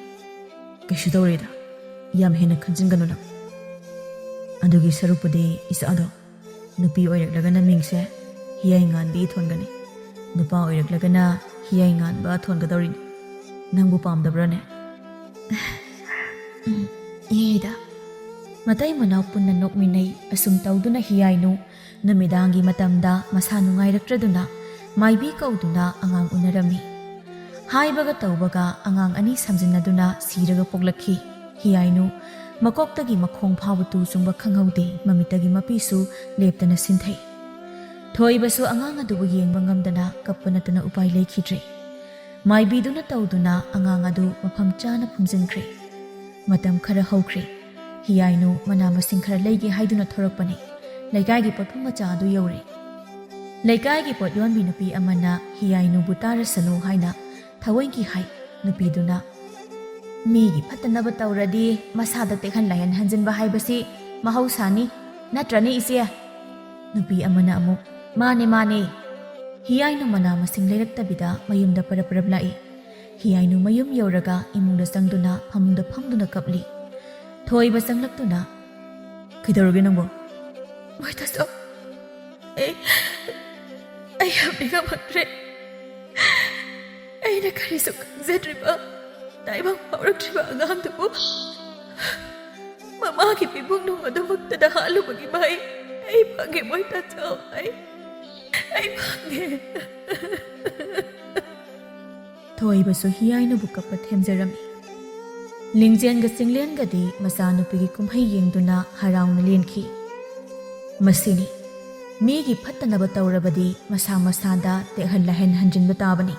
"ꯀꯩꯁꯨ ꯇꯧꯔꯣꯏꯗ, ꯌꯥꯝ ꯍꯦꯟꯅ ꯈꯟꯖꯤꯟꯒꯅꯨ ꯅꯪ꯫ ꯑꯗꯨꯒꯤ ꯁꯔꯨꯛꯄꯨꯗꯤ ꯏꯆꯥꯗꯣ ꯅꯨꯄꯤ ꯑꯣꯏꯔꯛꯂꯒꯅ ꯃꯤꯡꯁꯦ ꯍꯤꯌꯥꯏꯉꯥꯟꯕꯤ ꯊꯣꯟꯒꯅꯤ, ꯅꯨꯄꯥ ꯑꯣꯏꯔꯛꯂꯒꯅ ꯍꯤꯌꯥꯏꯉꯥꯟꯕ ꯊꯣꯟꯒꯗꯧꯔꯤꯅꯤ꯫ ꯅꯪꯕꯨ ꯄꯥꯝꯗꯕ꯭ꯔꯥꯅꯦ?" "ꯎꯝ, ꯏꯌꯥꯏꯗ꯫" ꯃꯇꯩ ꯃꯅꯥꯎ ꯄꯨꯟꯅ ꯅꯣꯛꯃꯤꯟꯅꯩ꯫ ꯑꯁꯨꯝ ꯇꯧꯗꯨꯅ ꯍꯤꯌꯥꯏꯅꯨ ꯅꯨꯃꯤꯗꯥꯡꯒꯤ ꯃꯇꯝꯗ ꯃꯁꯥ ꯅꯨꯡꯉꯥꯏꯔꯛꯇ꯭ꯔꯗꯨꯅ ꯃꯥꯏꯕꯤ ꯀꯧꯗꯨꯅ ꯑꯉꯥꯡ ꯎꯅꯔꯝꯃꯤ꯫ ꯍꯥꯏꯕꯒ ꯇꯧꯕꯒ ꯑꯉꯥꯡ ꯑꯅꯤ ꯁꯝꯖꯤꯟꯅꯗꯨꯅ ꯁꯤꯔꯒ ꯄꯣꯛꯂꯛꯈꯤ꯫ ꯍꯤꯌꯥꯏꯅꯨ ꯃꯀꯣꯛꯇꯒꯤ ꯃꯈꯣꯡ ꯐꯥꯎꯕ ꯇꯨ ꯆꯨꯡꯕ ꯈꯪꯍꯧꯗꯦ, ꯃꯃꯤꯠꯇꯒꯤ ꯃꯄꯤꯁꯨ ꯂꯦꯞꯇꯅ ꯁꯤꯟꯊꯩ꯫ ꯊꯣꯏꯕꯁꯨ ꯑꯉꯥꯡ ꯑꯗꯨꯕꯨ ꯌꯦꯡꯕ ꯉꯝꯗꯅ ꯀꯞꯄ ꯅꯠꯇꯅ ꯎꯄꯥꯏ ꯂꯩꯈꯤꯗ꯭ꯔꯦ꯫ ꯃꯥꯏꯕꯤꯗꯨꯅ ꯇꯧꯗꯨꯅ ꯑꯉꯥꯡ ꯑꯗꯨ ꯃꯐꯝ ꯆꯥꯅ ꯐꯨꯝꯖꯤꯟꯈ꯭ꯔꯦ꯫ ꯃꯇꯝ ꯈꯔ ꯍꯧꯈ꯭ꯔꯦ꯫ ꯍꯤꯌꯥꯏꯅꯨ ꯃꯅꯥ ꯃꯁꯤꯡ ꯈꯔ ꯂꯩꯒꯦ ꯍꯥꯏꯗꯨꯅ ꯊꯣꯔꯛꯄꯅꯤ꯫ ꯂꯩꯀꯥꯏꯒꯤ ꯄꯣꯠꯐꯝ ꯃꯆꯥ ꯑꯗꯨ ꯌꯧꯔꯦ꯫ ꯂꯩꯀꯥꯏꯒꯤ ꯄꯣꯠ ꯌꯣꯟꯕꯤ ꯅꯨꯄꯤ ꯑꯃꯅ ꯍꯤꯌꯥꯏꯅꯨꯕꯨ ꯇꯥꯔꯁꯅꯨ ꯍꯥꯏꯅ ꯊꯑꯣꯏꯒꯤ ꯍꯥꯏ꯫ ꯅꯨꯄꯤꯗꯨꯅ, "ꯃꯤꯒꯤ ꯐꯠꯇꯅꯕ ꯇꯧꯔꯗꯤ ꯃꯁꯥꯗ ꯇꯦꯛꯍꯟ ꯂꯥꯏꯍꯟ ꯍꯟꯖꯤꯟꯕ ꯍꯥꯏꯕꯁꯤ ꯃꯍꯧꯁꯥꯅꯤ, ꯅꯠꯇ꯭ꯔꯅꯦ ꯏꯆꯦ?" ꯅꯨꯄꯤ ꯑꯃꯅ ꯑꯃꯨꯛ, "ꯃꯥꯅꯦ, ꯃꯥꯅꯦ꯫" ꯍꯤꯌꯥꯏꯅꯨ ꯃꯅꯥ ꯃꯁꯤꯡ ꯂꯩꯔꯛꯇꯕꯤꯗ ꯃꯌꯨꯝꯗ ꯄꯔꯞ ꯄꯔꯞ ꯂꯥꯛꯏ꯫ ꯍꯤꯌꯥꯏꯅꯨ ꯃꯌꯨꯝ ꯌꯧꯔꯒ ꯏꯃꯨꯡꯗ ꯆꯪꯗꯨꯅ ꯐꯃꯨꯡꯗ ꯐꯝꯗꯨꯅ ꯀꯞꯂꯤ꯫ ꯊꯣꯏꯕ ꯆꯪꯂꯛꯇꯨꯅ, "ꯀꯩꯗꯧꯔꯒꯦ ꯅꯪꯕꯣ?" "ꯃꯣꯏꯇꯥꯆꯧ, ꯑꯩ, ꯑꯩ ꯌꯥꯝ ꯅꯤꯡꯉꯝꯃꯛꯇ꯭ꯔꯦ꯫ ꯑꯩꯅ ꯀꯔꯤꯁꯨ ꯈꯪꯖꯗ꯭ꯔꯤꯕ, ꯇꯥꯏꯕꯪ ꯐꯥꯎꯔꯛꯇ꯭ꯔꯤꯕ ꯑꯉꯥꯡꯗꯨꯕꯨ ꯃꯃꯥꯒꯤ ꯄꯤꯕꯨꯡꯅꯨꯡ ꯑꯗꯨꯃꯛꯇꯗ ꯍꯥꯠꯂꯨꯕꯒꯤ ꯃꯍꯩ ꯑꯩ ꯐꯪꯉꯦ, ꯃꯣꯏꯇꯥꯆꯧ꯫ ꯑꯩ, ꯑꯩ ꯐꯪꯉꯦ꯫" ꯊꯣꯏꯕꯁꯨ ꯍꯤꯌꯥꯏꯅꯨꯕꯨ ꯀꯞꯄ ꯊꯦꯝꯖꯔꯝꯃꯤ꯫ ꯂꯤꯡꯖꯦꯜꯒ ꯆꯤꯡꯂꯦꯟꯒꯗꯤ ꯃꯆꯥꯅꯨꯄꯤꯒꯤ ꯀꯨꯝꯍꯩ ꯌꯦꯡꯗꯨꯅ ꯍꯔꯥꯎꯅ ꯂꯦꯟꯈꯤ꯫ ꯃꯁꯤꯅꯤ, ꯃꯤꯒꯤ ꯐꯠꯇꯅꯕ ꯇꯧꯔꯕꯗꯤ ꯃꯁꯥ ꯃꯁꯥꯗ ꯇꯦꯛꯍꯟ ꯂꯥꯏꯍꯟ ꯍꯟꯖꯤꯟꯕ ꯇꯥꯕꯅꯤ꯫